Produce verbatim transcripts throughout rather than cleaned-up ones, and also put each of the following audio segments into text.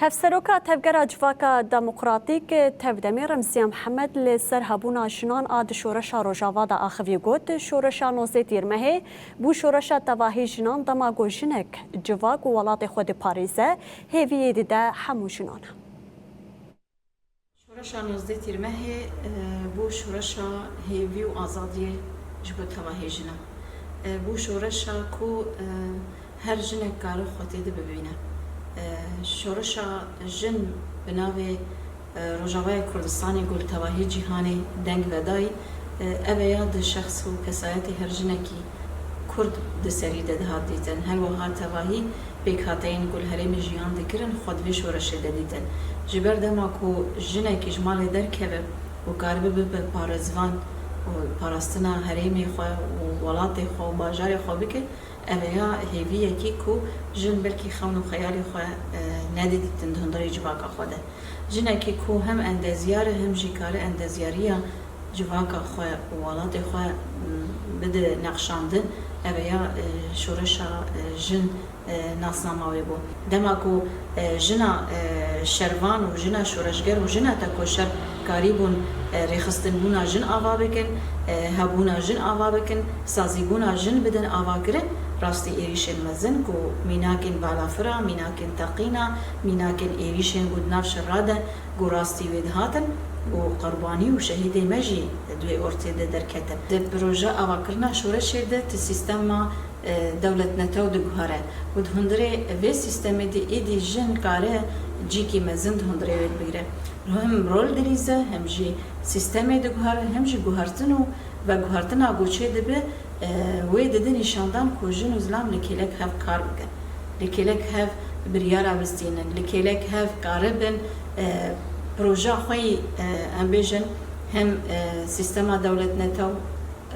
Hevseroka Tevgera Civaka Demokratîk Tevdemê Remziye Mihemed li ser hebûna jinan a di şoreşa Rojava de axivî û got, Şoreşa nozdeh Tîrmehê bû şoreşa tevahî jinan, dema ku jinek civak û welatê xwe diparêze, hêviyê dide hemû jinan e. Şoreşa nozdeh Tîrmehê, e, bû şoreşa hêvî û azadiyê ji bo tevahî jinan. E, bû şoreşa ku, e, her jinek kare xwe tê de bibîne. E, şoreşa jin bi navê, e, Rojavayê Kurdistanê ku li tevahî cîhanê deng vedayî, e, ev e ya di şexs û kesayetê her jinekî Kurd di serî de dihat dîtin. Her wiha tevahî pêkhateyên ku li herêmê jiyan dikirin, xwe di vê şoreşê de dîtin. Ji ber dema ku jinekî ji malê derkeve û karibe bibe parêzvan û parastina herêmê xwe û welatê xwe û bajarê xwe bike, ev ya hêviyekî ku jin belkî xewn û xeyalê xwe, e, nedidîtin di hundirê civaka xwe de. Jinekî ku hem endezyar e, hem jî kare endezyariya civaka xwe û welatê xwe, m, bide nexşandin, ev ya, e, şoreşa, e, jin, e, nasnama wê bû. Dema ku, e, jina, e, şervan û jina şoreşger û jina tekoşer karîbûn, e, rêxistinbûna jin ava bikin, e, hebûna jin ava bikin, sazîbûna jin bidin avakirin, rastî êrîşên mezin ku mînakên balafira, mînakên teqîna, mînakên êrîşên ku di nav şera de ku rastî wê dihatin û qurbanî û şehîdê me jî di wê ortê de derketin. Di proje avakirina şoreşê de ti sîstema, e, dewletnetew diguhere û di hundirê vê sîstemê de êdî jin kare cîkî mezin di hundirê wê bigire. Hem rol dilîze, hem jî sîstemê diguhere, hem jî guhertin û veguhertina ku çêdibe, e, wê dide nîşandan ku jin û zilam li kêlek hev kar bikin, li kêlek hev biryara bistînin, li kêlek hev karibin, e, proja xwe yî, e, em bêjin, hem, e, sîstema dewletnetew,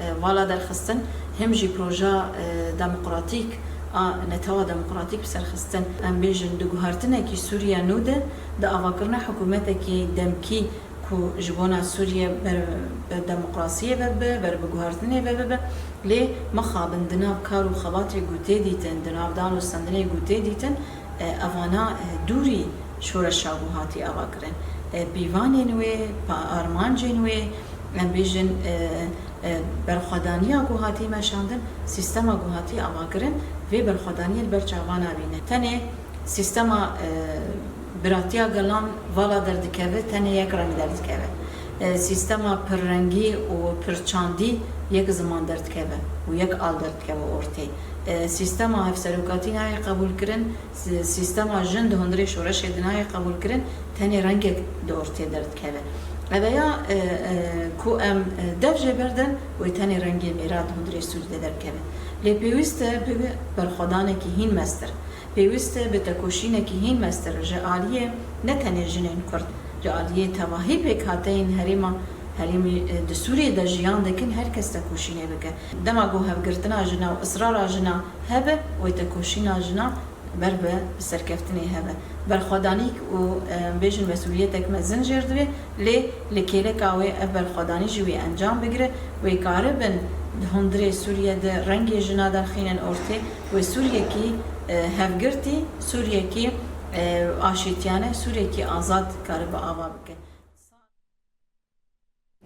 e, vala derxistin, hem jî proja, e, demokratîk a netewa demokratîk bi ser xistin. Em bêjin di guhertinekî Sûriye nû de, di avakirina hikûmetekî demkî ku ji bona Sûriye ber bi demokrasiyê ve bibe, ber bi guhertinê ve bibe. Lê mixabin di nav kar û xebatê ku tê dîtin, di nav dan û stendinê ku tê dîtin, e, evana, e, dûrî şoreşa ku hatî avakirin. E, pîvanên wê, pa-, armancên wê, em bêjin, e, e, berxwedaniya ku hatî meşandin, sîstema ku hatî avakirin, vê berxwedaniyê li ber çavan nabîne. Tenê sîstema, e, biratiya gelan vala derdikeve, tenê yek reng derdikeve. E, sîstema pirrengî û pirçandî yek ziman derdikeve û yek al derdikeve ortê. E, sîstema hevserokatî nayê qebûlkirin, si-, sîstema jin di hundirê şoreşê de nayê qebûlkirin, tenê rengek di ortê derdikeve. Eveya, e, e, ku em, e, dev jê berdin, wê tenê rengê mêra di hundirê Sûrî de derdikeve. Lê pêwîst e bibe berxwedanekî hîn mestir. Pêwîst e bi tekoşînekî hîn mestir ji aliyê ne tenê jinên Kurd, ji aliyê tevahî pêkhateyên herêma, herêmî, e, di Sûriyê de jiyan dikin, her kes tekoşînê bike. Dema ku hevgirtina jina û israra jina hebe, wê tekoşîna jina ber bi serkeftinê hebe. Berxwedanîk û, e, bêjin mesûliyetek mezin jêr divê, lê li kêleka wê ev berxwedanî jî wê encam bigire, wê karibin di hundirê Sûriye de rengê jina derxînin ortê, wê Sûriyekî, e, hevgirtî, Sûriyekî, e, aşîtiyane, Sûriyekî azad karibe ava bike.